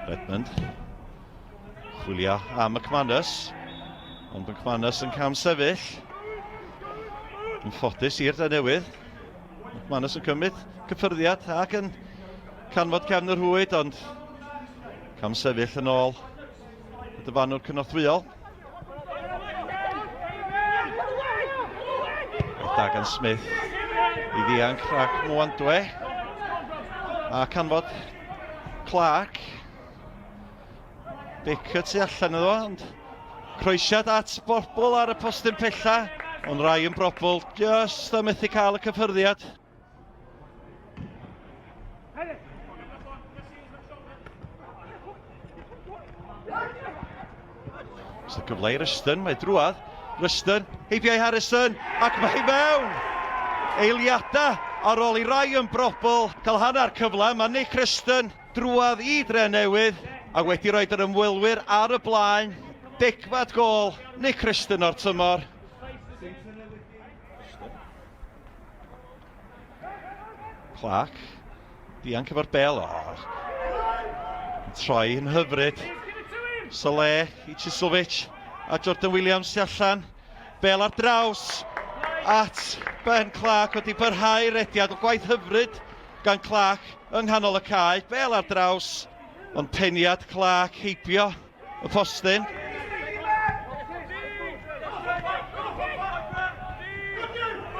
Redmond. Chwilio am McManus. Ond McManus yn cam sefyll. Yn ffodus i'r Drenewydd. McManus yn cymryd cyffyrddiad ac yn canfod cefn y rhwyd, ond cam sefyll yn ôl y dyfanwr cynorthwyol. Dagan Smith i ddianc rhag Mwandwe. A canfod Clark. Baker tu allan iddo, ond croesiad at Bobl ar y postyn pella. Ond Ryan Brobl just a methu cael y cyffyrddiad. So cyfle i Ryston, mae drwad. Ryston, heibio i Harrison, ac mae mewn! Eiliadau ar ôl i Ryan Brobl cael hanner cyfle, mae Nick Ryston drwad i Drenewydd a wedi rhoi yr ymwelwyr ar y blaen. Degfad gôl Nick Ryston o'r tymor. Clark. Dianc efo'r bel. Oh. Troi yn hyfryd. Sole i Chislovic a Jordan Williams tu allan. Bel ar draws at Ben Clark wedi byrhau rediad o gwaith hyfryd gan Clark yng nghanol y cae. Bel ar draws, ond peniad Clark heibio Y postyn.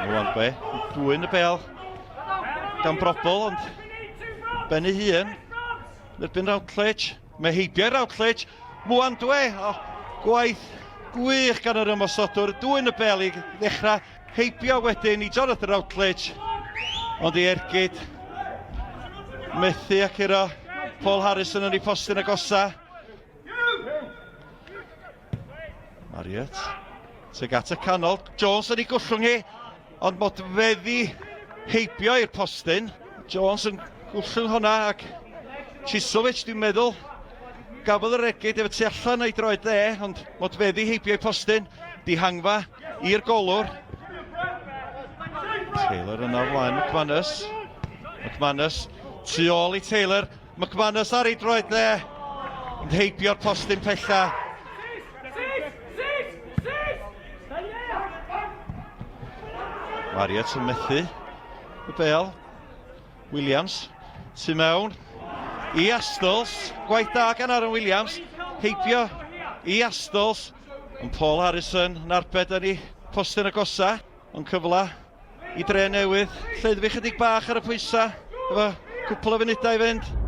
Mwambe, dwyn y bel gan Brobl, ond ben ei hun. Erbyn Routledge, mae heibio i Routledge. Mwandwe, oh, gwaith gwych gan yr ymosodwr, dwyn y bel i ddechrau heibio wedyn i Jonathan Routledge, ond i ergyd methu ac iro Paul Harrison yn ei postyn agosa. Marriott. Tuag at y canol. Jones yn ei gollwng hi, ond modfeddi heibio i'r postyn. Jones yn gollwng hwnna ac Chisovic dwi'n meddwl gafodd yr ergyd efo tu allan o'i droed dde, ond modfeddi heibio i'r postyn. Dihangfa i'r golwr. Taylor yna o flaen McManus. McManus tu ôl i Taylor. McManus ar ei droed dde, yn heibio'r postyn pella. Marriott yn methu y bel. Williams tu mewn i Astols. Gwaith da gan Aaron Williams. Heibio i Astols. Ond Paul Harrison yn arbed yn ei postyn agosa. Ond cyfle i Dre Newydd lleddfu chydig bach ar y pwysau efo cwpl o funudau i fynd.